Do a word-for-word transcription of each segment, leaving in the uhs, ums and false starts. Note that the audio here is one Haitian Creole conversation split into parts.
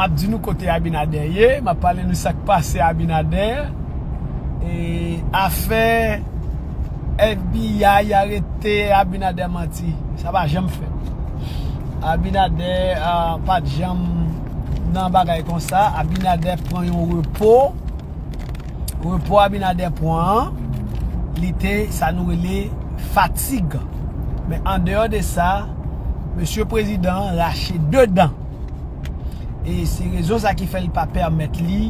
ap di nou kote Abinader ye, m ap pale nou sa k pase Abinader. E afè F B I arete Abinader manti, sa pa janm fèt. Abinader ah, pa t janm nan bagay konsa. Abinader pran yon repo. Repo Abinader pran an, li te sa nou rele fatig. Men andeyò de sa, mesye prezidan an rache de dan. E se rezon sa ki fè li pa pèmèt li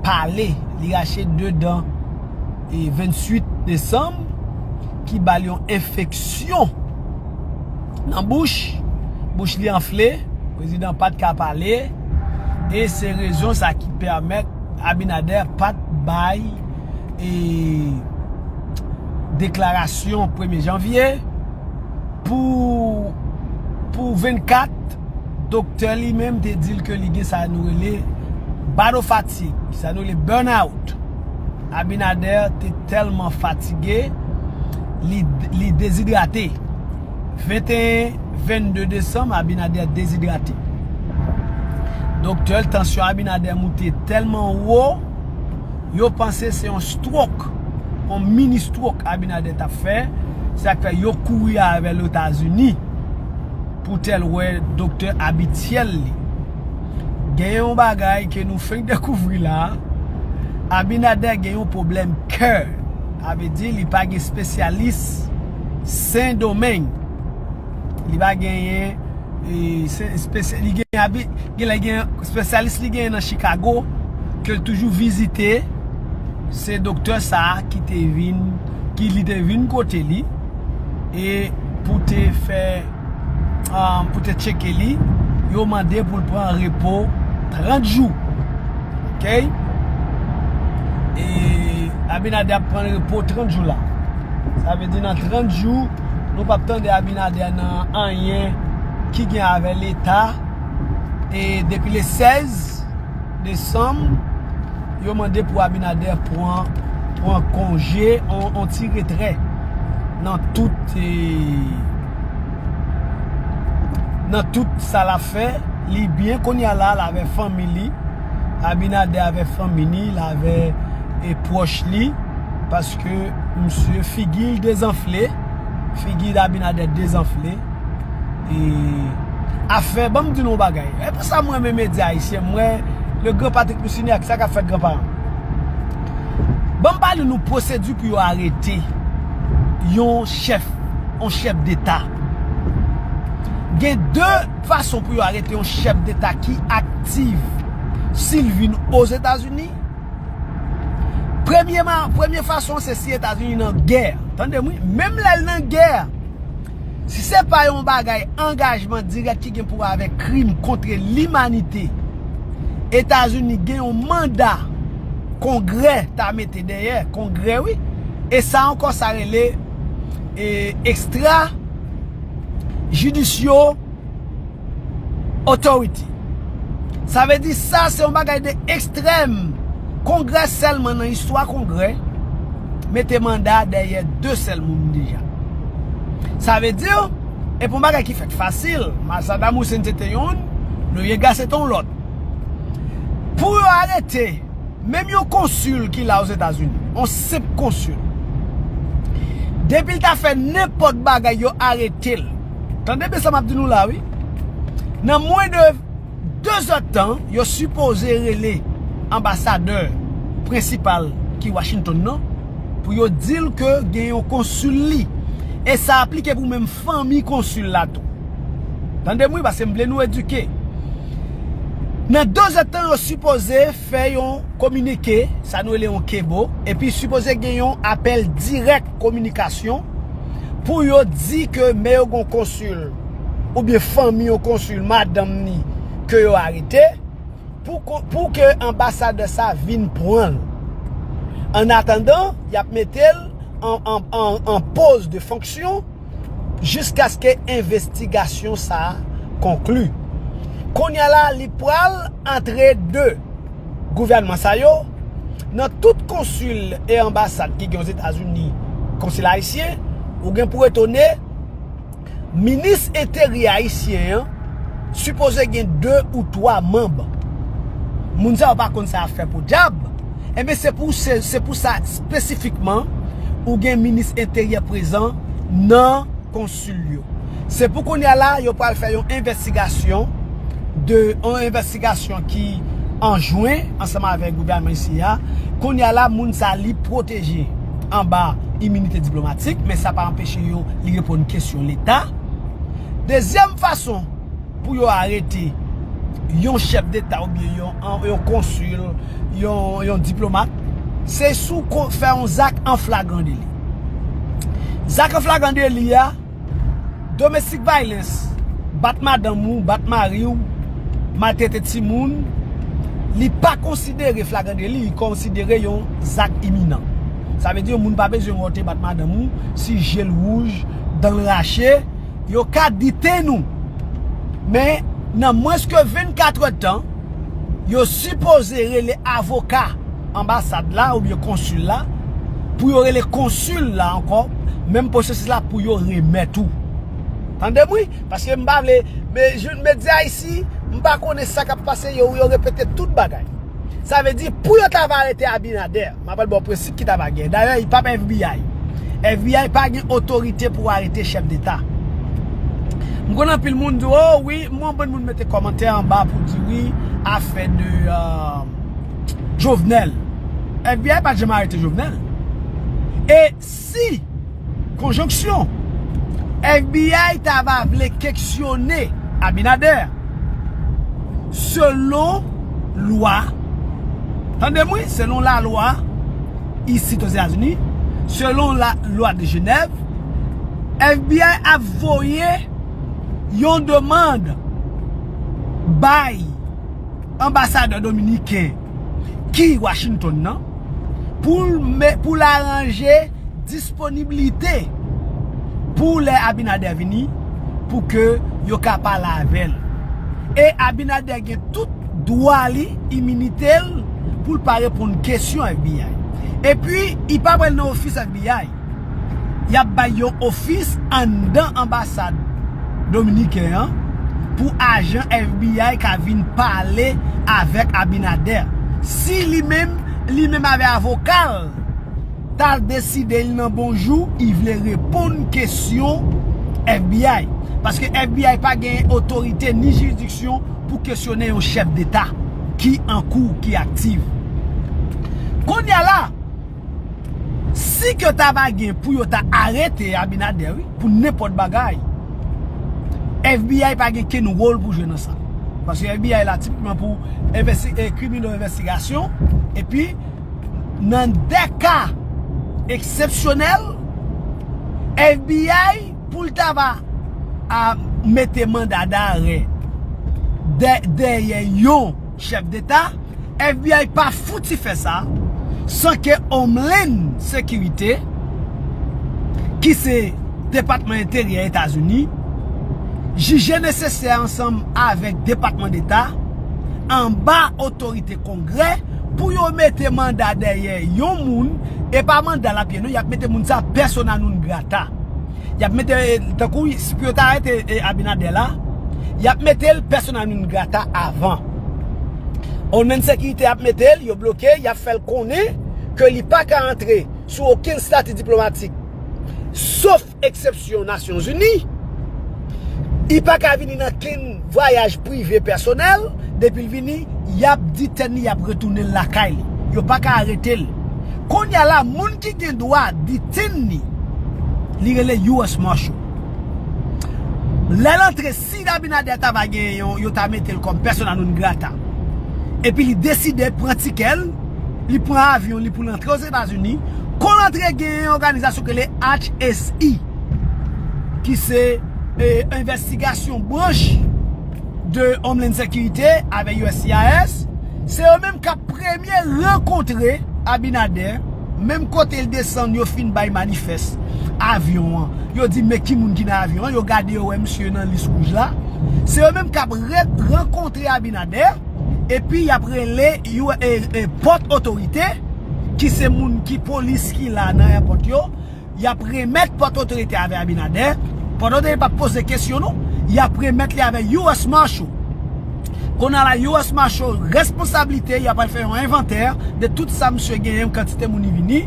pale. Li rache de dan e venntuit desanm, ki ba l yon enfeksyon nan bouch. Bouch li anfle, prezidan pa t ka pale. E se rezon sa ki pèmèt Abinader pa t bay e deklarasyon premye janvye. Pou pou vennkat, doktè li menm te di l ke li gen sa nou rele bado fatig, sa nou rele burn out. Abinader te tèlman fatige, li li dezidrate. Venteyen, vennde desanm, Abinader dezidrate. Doktè, tansyon Abinader moute tèlman wo, yo panse se yon stroke, yon mini stroke Abinader t ap fè. Se sa k fè yo kouri avè l Etazini pou tèl wè doktè abityèl li. Gen yon bagay ke nou fenk dekouvri la, Abinader gen yon pwoblèm kè. Sa vle di li pa gen espesyalis Sendomeng. Li pa genyen e, se, espesya- li gen abi- gen lè gen espesyalis li genyen nan Chicago ke l toujou vizite. Se doktè sa a ki te vin, ki li te vin kote li e pou te fè um, pou te tcheke li, yo mande pou l pran repo trant jou. Oke? E Abinader ap pran repo trant jou la. Sa vle di nan trant jou, nou p ap tande Abinader nan anyen ki gen avè Leta. E depi le sèz desanm, yo mande pou Abinader pran pran konje, on, on ti retrè nan tout e, nan tout sa l ap fè. Li byen kounye a la, l avè fanmi li. Abinader avè fanmi li, l avè e pwòch li, paske misye figi l dezanfle, figi Abinader dezanfle. E afè, ban m di nou yon bagay. E pou sa m renmen medya ayisyen, m wè le gran Patrick Lucinet ak sa k ap fèt granparan. Ban m pale nou pwosedi pou yo arete yon chèf, yon chèf deta. Gen de fason pou yo arete yon chèf deta ki aktif si l vin Ozetazini. Premyeman, premye fason se si Etazini nan gè. Tande m wi, menm lè l nan gè, si se pa yon bagay angajman dirèk ki gen pou wè avèk krim kont limanite, Etazini gen yon manda Kongrè ta mete dèyè, Kongrè wi. E sa ankò sa rele e, extra judicial authority. Sa vle di sa se yon bagay de ekstrèm. Kongrè sèlman nan istwa Kongrè mete manda dèyè de sèl moun deja. Sa vle di, e pou yon bagay ki fèt fasil, Saddam Hussein se te youn, Noriega se te yon lòt. Pou yo arete menm yon konsil ki la Ozetazini, yon senp konsil, depi l ta fè nenpòt bagay, yo arete l. Tande byen sa m ap di nou la, wi. Nan mwen de de zè tan, yo sipoze rele anbasadè prensipal ki Washington nan pou yo di l ke gen yon konsil li. E sa aplike pou menm fanmi konsil la tou. Tande m wi, paske m vle nou edike. Nan de zè tan, yo sipoze fè yon kominike, sa nou rele yon kebo, epi sipoze gen yon apèl dirèk kominikasyon pou yo di ke men yo gon konsil oubyen fanmi yon konsil, madanm ni, ke yo arete pou, pou ke anbasadè sa vin pran l. Annatandan, y ap mete l an, an, an, an poz de fonksyon jiskaske envestigasyon sa a konkli. Kounye a la, li pral antre de gouvènman sa yo. Nan tout konsil e anbasad ki gen Ozetazini, konsil ayisyen, ou gen pou etone, minis enteryè ayisyen an sipoze gen de ou twa manm Moun sa yo pa konn sa y ap fè podyab. Enben, se pou, se, se pou sa espesifikman ou gen minis enteryè prezan nan konsil yo. Se pou kounye a la, yo pral fè yon envestigasyon de, yon envestigasyon ki an jwen ansanm avèk gouvènman isi a. Kounye a la, moun sa li pwoteje anba iminite diplomatik, men sa pa anpeche yo li reponn kesyon Leta. Dezyèm fason pou yo arete yon chèf deta oubyen yon, yon konsil, yon, yon diplomat, se si w ko-, fè yon zak an flagran deli. Zak an flagran deli a, domestic violence, bat madanm ou, bat mari w, maltrete timoun, li pa konsidere flagran deli, li konsidere yon zak iminan. Sa vle di yon moun pa bezwen wè w te bat madanm ou, si je l wouj, dan l rache, yo ka detain ou. Men, nan mwens ke vennkat èdtan, yo sipoze rele avoka anbasad la oubyen konsil la, pou yo rele konsil la ankò, menm pwosesis la pou yo remèt ou. Tande m wi, paske m pa vle, men, medya isi, m pa konnen sa k ap pase, yo, yo repete tout bagay. Sa vle di, pou yo ta va arete Abinader, m ap ba w prensip ki ta va gen. Dayè, li p ap F B I. F B I pa gen otorite pou arete chèf deta. M konn anpil moun di, "Oh wi," m wè yon bann moun mete kòmantè anba pou di, "Wi, afè de, euh, Jovenel." F B I pa t janm arete Jovenel. E si, konjonksyon, F B I ta va vle keksyone Abinader, selon lwa, tande m wi, selon lalwa isit Ozetazini, selon la lwa de Jenèv, F B I ap voye yon demann bay anbasadè dominiken ki Washington nan, pou l me-, pou l aranje disponiblite pou lè Abinader vini, pou ke yo ka pale avè l. E Abinader gen tout dwa li, iminite l, pou l pa reponn kesyon F B I. Epi, li pa pral nan ofis F B I. Y ap bay yon ofis anndan anbasad dominiken an pou ajan F B I ka vin pale avèk Abinader. Si li menm, li menm avèk avoka l, ta deside li nan bon jou, li vle reponn kesyon F B I. Paske F B I pa gen otorite ni jiridiksyon pou kesyone yon chèf deta ki an kou, ki aktif. Kounye a la, si ke ta va gen pou yo ta arete Abinader, wi, pou nenpòt bagay, F B I pa gen kenn wòl pou jwe nan sa. Paske F B I la tipikman pou envesti-, e, criminal investigation, epi nan de ka eksepsyonèl, F B I pou l ta va a mete manda darè dè-, dèyè yon chèf deta, F B I pa fouti fè sa san ke Homeland Security, ki se Depatman Enteryè Etazini, jije nesesè ansanm avèk Depatman Deta, anba otorite Kongrè, pou yo mete manda dèyè yon moun, e pa manda l ap ye non, y ap mete moun sa persona non grata. Y ap mete, eh, tankou, si pou yo ta arete, eh, Abinader la, y ap mete l persona non grata avan. Homeland Security ap mete l, yo bloke, y ap fè l konnen ke li pa ka antre sou okenn stati diplomatik, sof eksepsyon Nasyonzini. Li pa ka vini nan kenn vwayaj prive pèsonèl. Depi l vini, y ap detain li, y ap retounen l lakay li. Yo pa ka arete l. Kounye a la, moun ki gen dwa detain li, li rele U S Marshal. Lè l antre, si Abinader ta va gen yon, yo ta mete l kòm persona non grata, epi li deside pran tikè l, li pran avyon li pou l antre Ozetazini, kou l antre, gen yon òganizasyon ki rele H S E, ki se, eh, envestigasyon branch de Homeland Security avèk U S C I S. Se yo menm k ap premye rankontre Abinader, menm kote l desann, yo fin bay manifès avyon an. Yo di, "Men ki moun ki nan avyon an?" Yo gade, yo wè misye nan lis wouj la. Se yo menm k ap re-, rankontre Abinader, epi y ap rele yo, e, e, pòt otorite, ki se moun ki polis ki la nan èpòt yo. Y ap remèt pòt otorite avè Abinader. Pòt otorite p ap poze kesyon non. Y ap remèt li avè U S Marshal. Kounye a la, U S Marshal responsablite, y ap al fè yon envantè de tout sa misye genyen, kantite moun li vini,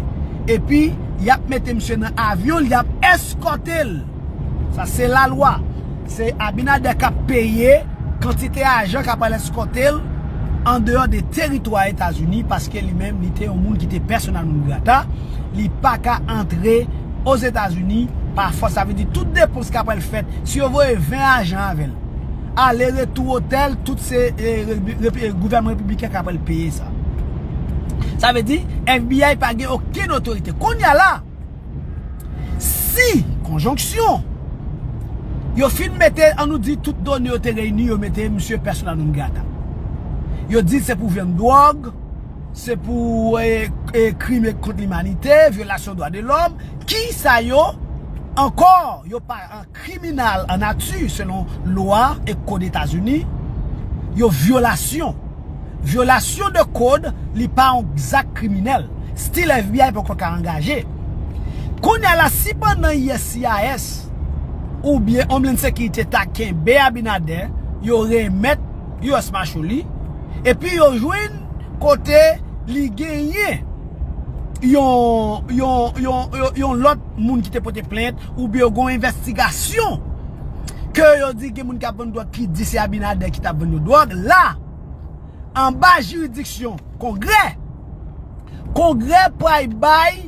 epi y ap mete misye nan avyon l, y ap eskòte l. Sa se lalwa. Se Abinader k ap peye kantite ajan k ap al eskòte l andeyò de teritwa Etazini, paske li menm, li te yon moun ki te persona non grata, li pa ka antre Ozetazini pa fòs. Sa vle di tout depans k ap al fèt, si yo voye ven ajan avè l, ale retou otèl, tout se, e, repi-, repi-, e, gouvènman repibliken k ap al peye sa. Sa vle di F B I pa gen okenn otorite. Kounye a la, si, konjonksyon, yo fin mete, an nou di, tout done yo te reyini, yo mete misye persona non grata. Yo di se pou vyann dwòg, se pou, e, e, krim kont limanite, vyolasyon dwa de lòm, ki sa yo ankò, yo pa an kriminal an nati, selon lwa e kòd Etazini, yo vyolasyon. Vyolasyon de kòd, li pa yon zak kriminèl. Still F B I poko ka angaje. Kounye a la, si pandan U S C I S oubyen Homeland Security ta kenbe Abinader, yo remèt U S Marshal li, epi yo jwenn kote li genyen yon, yon, yon, yon, yon lòt moun ki te pote plent, oubyen yo gen yon envestigasyon ke yo di gen moun k ap vann dwòg ki di se Abinader ki t ap vann yo dwòg, la, anba jiridiksyon Kongrè, Kongrè pral bay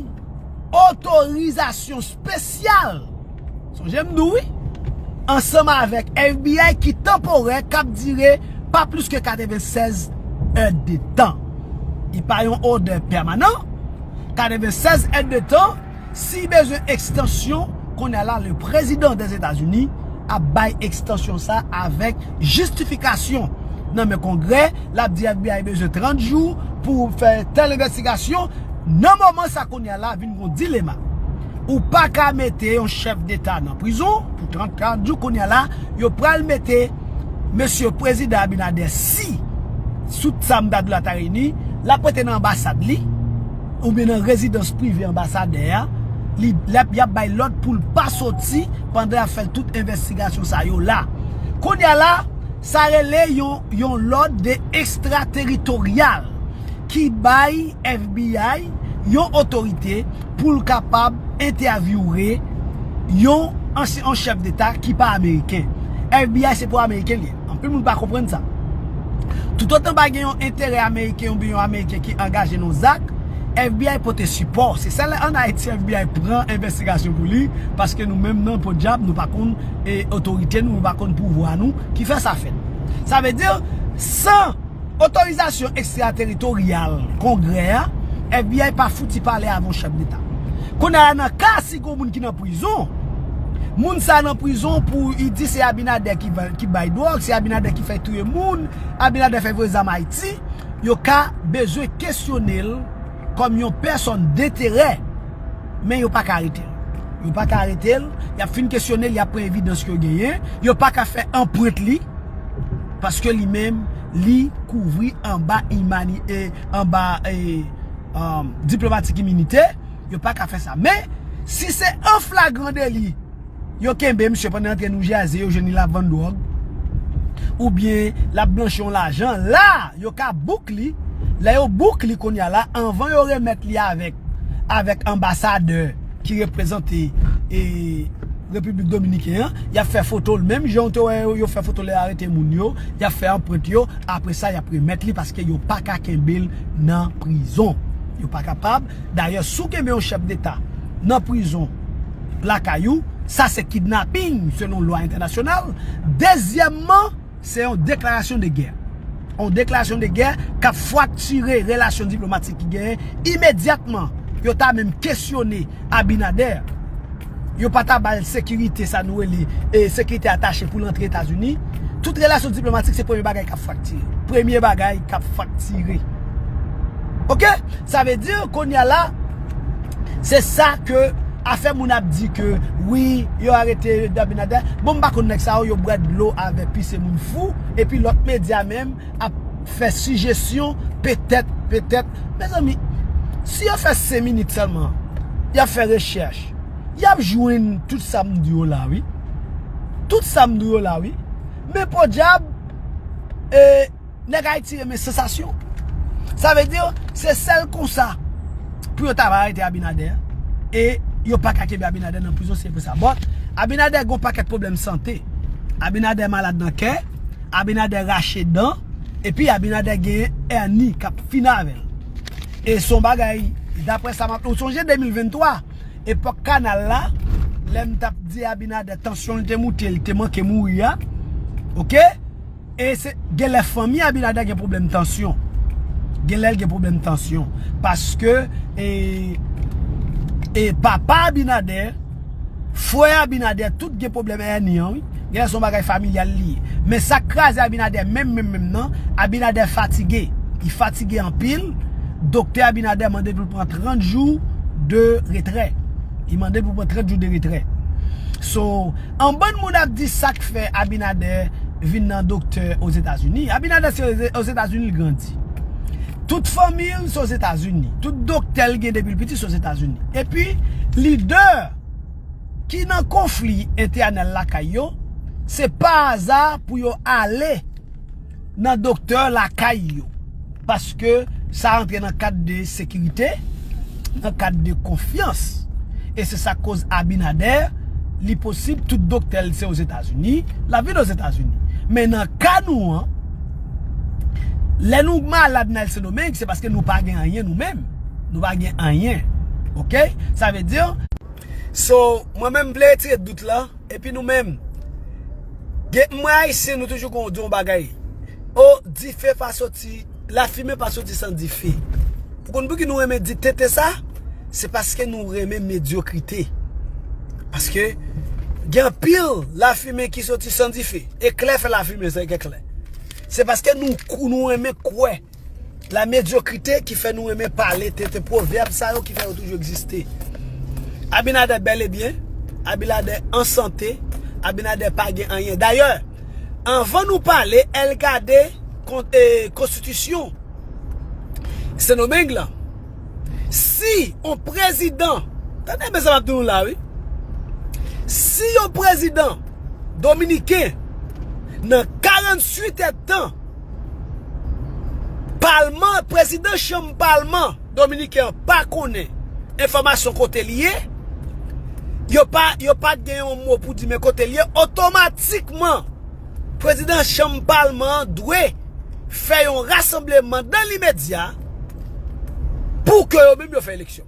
otorizasyon espesyal, sonje m di w wi, ansanm avèk F B I ki tanporè, k ap dire pa plis ke katrevennsèz èdtan. Li pa yon òdè pèmanan, katrevennsèz èdtan, si bezwen ekstansyon, kounye a la, le prezidan dèzetazini ap bay ekstansyon sa avèk jistifikasyon nan men Kongrè, l ap di F B I bezwen trant jou pou fè tèl envestigasyon. Nan moman sa kounye a la, vin gon dilema. Ou pa ka mete yon chèf deta nan prizon pou trant, trant jou. Kounye a la, yo pral mete mesye prezidan Abinader, si tout sa m ta di la ta reyini, l ap rete nan anbasad li, oubyen nan rezidans prive anbasadè a, li, l ap, y ap bay lòd pou l pa soti pandan y ap fè tout envestigasyon sa yo la. Kounye a la, sa rele yon, yon lòd de ekstrateritoryal ki bay F B I yon otorite pou l kapab entèvyouwe yon ansyen, yon chèf deta ki pa ameriken. F B I se pou ameriken li ye. Anpil moun pa konprann sa. Toutotan pa gen yon enterè ameriken oubyen yon ameriken ki angaje nan zak, F B I pote sipò. Se sèl an Ayiti F B I pran envestigasyon pou li, paske nou menm nan podyab, nou pa konn, e, otorite nou, nou pa konn pouvwa nou, ki fè sa fèt. Sa vle di, san otorizasyon ekstrateritoryal Kongrè a, F B I pa fouti pale avè yon chèf deta. Kounye a la, nan ka si gon moun ki nan prizon, moun sa nan prizon pou li di se Abinader ki va-, ki bay dwòg, se Abinader ki fè touye moun, Abinader fè voye zam Ayiti, yo ka bezwen kesyone l kòm yon pèsòn denterè, men yo pa ka arete l. Yo pa ka arete l, y ap fin kesyone l, y ap pran evidans ke yo genyen, yo pa ka fè anprent li, paske li menm, li kouvri anba imani-, e, anba, e, um, diplomatik iminite, yo pa ka fè sa. Men, si se an flagran deli, yo kenbe misye pandan antre New Jersey, yo jwenn li l ap vann dwòg, oubyen l ap blanchi yon lajan, la, yo ka bouk li. Lè yo bouk li kounye a la, anvan yo remèt li avèk, avèk anbasadè ki reprezante, e, Repiblik Dominiken an, y ap fè foto l. Menm jan w te wè yo, yo fè foto lè yo arete moun yo, y ap fè anprent yo, apre sa, y ap remèt li paske yo pa ka kenbe l nan prizon. Yo pa kapab. Dayè, si w kenbe yon chèf deta nan prizon lakay ou, sa se kidnaping selon lwa entènasyonal. Dezyèmman, se yon deklarasyon de gè. Yon deklarasyon de gè k ap fraktire relasyon diplomatik ki genyen imedyatman. Yo ta menm kesyone Abinader. Yo pa ta ba l sekirite, sa nou rele, e, sekirite atache pou l antre Etazini. Tout relasyon diplomatik se premye bagay k ap fraktire. Premye bagay k ap fraktire. Oke? Sa vle di, kounye a la, se sa ke afè moun ap di ke, wi, yo arete Abinader. Bon, m pa konn nèg sa yo, yo bwè dlo avè pise moun fou, epi lòt medya menm ap fè sijesyon, petèt, petèt. Mezanmi, si yo fè senk minit sèlman, y ap fè rechèch, y ap jwenn tout sa m di yo la, wi. Tout sa m di yo la, wi. Men podyab, E nèg Ayiti renmen sansasyon. Sa vle di, se sèl konsa pou yo ta va arete Abinader. E yo pa ka kenbe Abinader nan prizon, se pou sa. But, Abinader gen yon pakèt pwoblèm sante. Abinader malad nan kè, Abinader rache dan, epi Abinader gen èni k ap fin avè l. E se yon bagay, daprè sa m ap, ou sonje de mil venntwa, epòk kanal la, lè m t ap di Abinader tansyon l te moute, li te manke mouri a. Oke? E se, genlè fanmi Abinader gen pwoblèm tansyon. Genlè l gen pwoblèm tansyon. Paske, e, e papa Abinader, frè Abinader, tout gen pwoblèm èni an, wi. Genlè se yon bagay familyal li ye. Men sa k kraze Abinader menm, menm, menm nan, Abinader fatige. Li fatige anpil. Doktè Abinader mande pou l pran trant jou de retrè. Li mande pou l pran trant jou de retrè. So, yon bann moun ap di sa k fè Abinader vin nan doktè Ozetazini. Abinader se Oze-, Ozetazini l grandi. Tout fanmi l se Ozetazini. Tout doktè l gen depi l piti se Ozetazini. Epi, lidè ki nan konfli entènèl lakay yo, se pa aza pou yo ale nan doktè lakay yo. Paske sa rantre nan kad de sekirite, nan kad de konfyans. E se sa k koz Abinader, li posib tout doktè l se Ozetazini, l ap vin Ozetazini. Men nan ka nou an, lè nou malad nan Sendomeng, se paske nou pa gen anyen nou menm. Nou pa gen anyen. Oke? Sa vle di, so, mwen menm m vle retire dout la, epi nou menm, gen, mwen Ayisyen, nou toujou konn di yon bagay. O, dife pa soti, lafimen pa soti san dife. Pou konn pouki nou renmen di tenten sa, se paske nou renmen medyokrite. Paske gen anpil lafimen ki soti san dife. Eklè fè lafimen, sa eklè. Se paske nou, nou renmen kwè la medyokrite ki fè nou renmen pale tenten pwovèb sa yo ki fè yo toujou egziste. Abinader bèl e byen, Abinader an sante, Abinader pa gen anyen. Dayè, anvan nou pale, al gade kon-, e, konstitisyon Sendomeng lan. Si yon prezidan, tande byen sa m ap di nou la, wi. Si yon prezidan dominiken nan karanntuit èdtan, palman, prezidan chanm palman dominiken an pa konnen enfòmasyon kote l ye, yo pa, yo pa t gen yon mo pou di men kote l ye, otomatikman, prezidan chanm palman an dwe fè yon rasanbleman dan limedya pou ke yo menm yo fè eleksyon.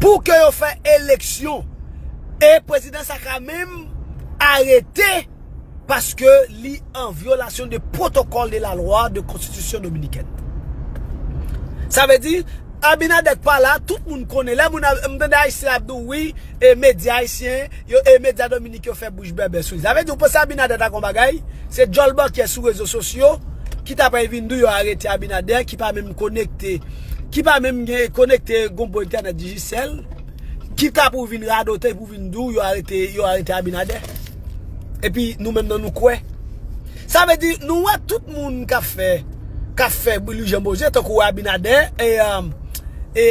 Pou ke yo fè eleksyon. E prezidan sa ka menm arete paske li an vyolasyon de protokòl de la lwa de konstitisyon dominikèn. Sa vle di, Abinader pa la, tout moun konnen. Lè moun ap, m tande Ayisyen ap di w, wi, e medya ayisyen, yo, e medya dominiken yo fè bouch bèbè sou li. Sa vle di, ou panse Abinader ta gon bagay? Se djòl bankè sou rezo sosyo ki ta pral vin di w yo arete Abinader, ki pa menm konekte, ki pa menm gen konekte gon bon entènèt Digicel, ki ta pou vin radote pou vin di w yo arete, yo arete Abinader. Epi nou menm nan nou kwè. Sa vle di, nou wè tout moun k ap fè, k ap fè bri jan bozye, tankou Abinader, e, e,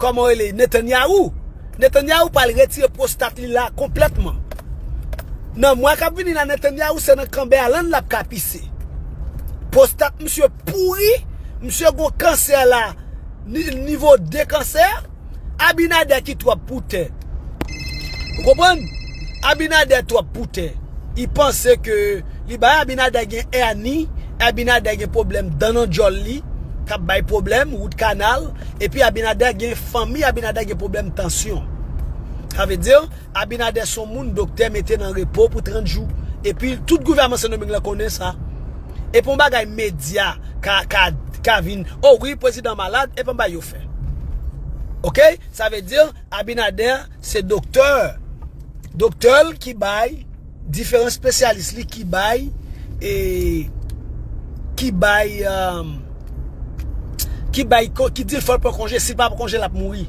kòman rele, Netanyahu. Netanyahu pral retire pwostat li la konplètman. Nan mwa k ap vini la, Netanyahu se nan kanbè a lann l ap ka pise. Pwostat misye pouri, misye gon kansè la, ni-, nivo de kansè. Abinader ki twòp pou tè. Ou konprann? Abinader twòp pou tè. Li panse ke li bay Abinader gen èni, Abinader gen pwoblèm dan nan djòl li, k ap bay pwoblèm, wout kanal, epi Abinader gen fanmi, Abinader gen pwoblèm tansyon. Sa vle di, Abinader se yon moun doktè mete nan repo pou trant jou. Epi tout gouvènman Sendomeng lan konnen sa. E pa yon bagay medya ka, ka, ka vin, o wi, prezidan malad, e pa yon bagay yo fè. Oke? Sa vle di, Abinader se doktè. Doktè l ki bay, diferan espesyalis li ki bay, e, ki bay, um, ki bay, ko-, ki di l fò l pran konje, si l pa pran konje, l ap mouri.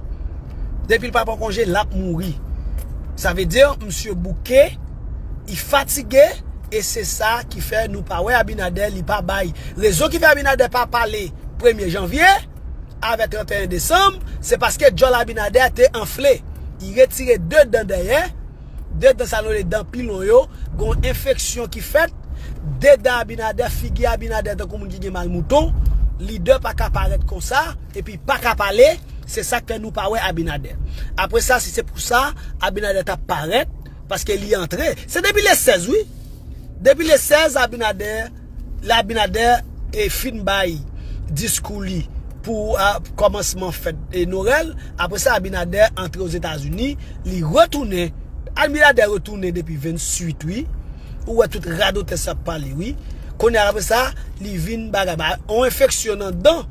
Depi l pa pran konje, l ap mouri. Sa vle di, misye bouke, li fatige, e se sa ki fè nou pa wè Abinader, li pa bay. Rezon ki fè Abinader pa pale premye janvye, avè tranteyen desanm, se paske djòl Abinader te anfle. Li retire de dan dèyè, de dan sa nou rele dan pilon yo, gon enfeksyon ki fèt, Dedan Abinader, figi Abinader tankou moun ki gen mal mouton. Lidè pa ka parèt konsa, epi pa ka pale, se sa k fè nou pa wè Abinader. Apre sa, si se pou sa, Abinader t ap parèt, paske li antre. Se depi le sèz, wi. Depi le sèz, Abinader, Abinader e fin bay diskou li pou a, kòmansman fèt e Nwèl. Apre sa, Abinader antre Ozetazini, li retounen. Abinader retounen depi venntuit, wi. Ou wè tout radotè sa ap pale, wi. Kounye a, apre sa, li vin bagay, ba, on enfeksyon nan dan.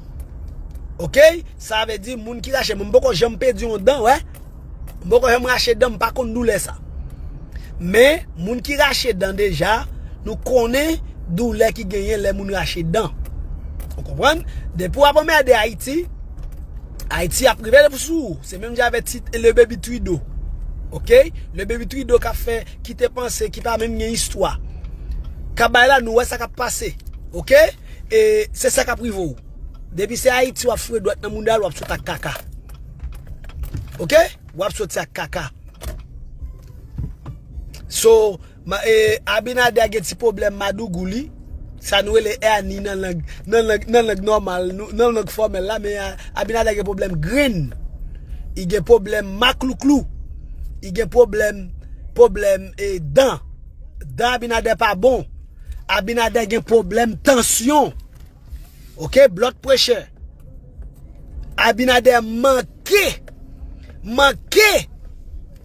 Oke? Sa vle di, moun ki rache, mwen m poko janm pèdi yon dan, wè. M poko janm rache dan, m pa konn doulè sa. Men, moun ki rache dan deja, nou konnen doulè ki genyen lè moun rache dan. Ou konprann? Depi w ap anmède Ayiti, Ayiti ap rive sou ou. Se menm jan avèk ti Le Baby Trudeau. Oke? Le Baby Trudeau k ap fè, ki te panse, ki pa menm gen istwa. K ap bay la, nou wè sa k ap pase. Oke? E se sa k ap rive w. Depi se Ayiti w ap foure dwèt nan mouda l, w ap sot ak kaka. Oke? W ap soti ak kaka. So, ma, e, Abinader gen ti pwoblèm madougou li. Sa nou rele hernie nan lang, nan lang, nan lang nòmal, nou, nan lang fòmèl la, men a, Abinader gen pwoblèm grenn. Li gen pwoblèm maklouklou. Li gen pwoblèm, pwoblèm, e, dan. Dan Abinader pa bon. Abinader gen pwoblèm tansyon. Oke, blood pressure. Abinader manke, manke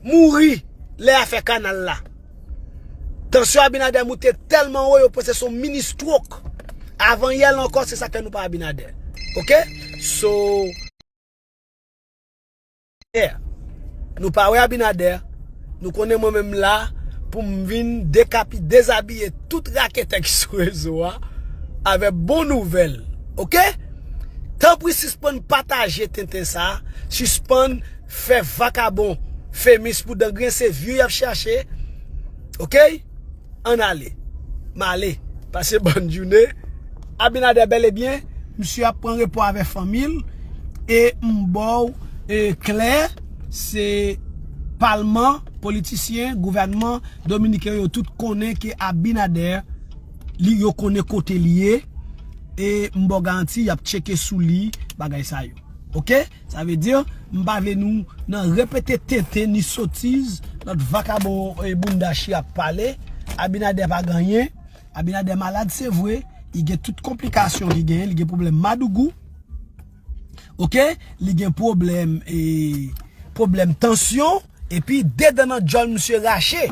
mouri lè afè kanal la. Tansyon Abinader moute tèlman wo, yo panse se yon mini stroke. Avan yè la ankò, se sa k fè nou pa Abinader. Oke? So, nou pa wè Abinader. Nou konnen mwen menm la pou m vin dekapi, dezabiye tout raketè ki sou rezo a avèk bon nouvèl. Oke? Tanpri sispann pataje tenten sa, sispann fè vakabon femis pou dan grenn, se vye y ap chache. Oke? Ann ale. M ale. Pase bòn jounen. Abinader bèl e byen, misye ap pran repo avèk fanmi l. E m ba w, e, klè, se palman, politisyen, gouvènman dominiken yo tout konnen ke Abinader, li, yo konnen kote li ye. E m ba w garanti, y ap tcheke sou li, bagay sa yo. Oke? Sa vle di, m pa vle nou nan repete tenten ni sotiz, lòt vakabon, e, bounda chi ap pale. Abinader pa gen anyen. Abinader malad, se vre. Li gen tout konplikasyon ki genyen. Li gen pwoblèm madougou. Oke? Li gen pwoblèm, e, pwoblèm tansyon. Epi, de dan nan djòl misye rache.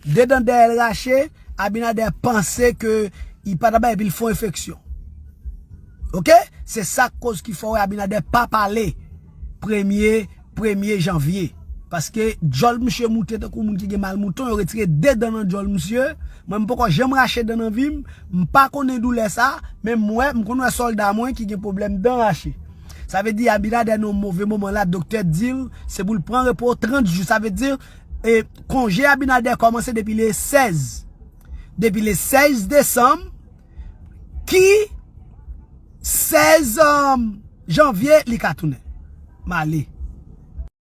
De dan dèyè l rache. Abinader panse ke li pa ta bay epi l fè yon enfeksyon. Oke? Se sa k koz ki fè w wè Abinader pa pale premye, premye janvye. Paske djòl misye moute tankou moun ki gen mal mouton, yo retire de dan nan djòl misye. Mwen, m poko janm rache dan nan vi m. M pa konnen doulè sa, men m wè, m konn wè sòlda mwen ki gen pwoblèm dan rache. Sa vle di Abinader nan yon move moman la, doktè di l, se pou l pran repo trant jou. Sa vle di, e, konje Abinader kòmanse depi le sèz. Depi le sèz desanm, ki sèz, um, janvye, li ka tounen. M ale.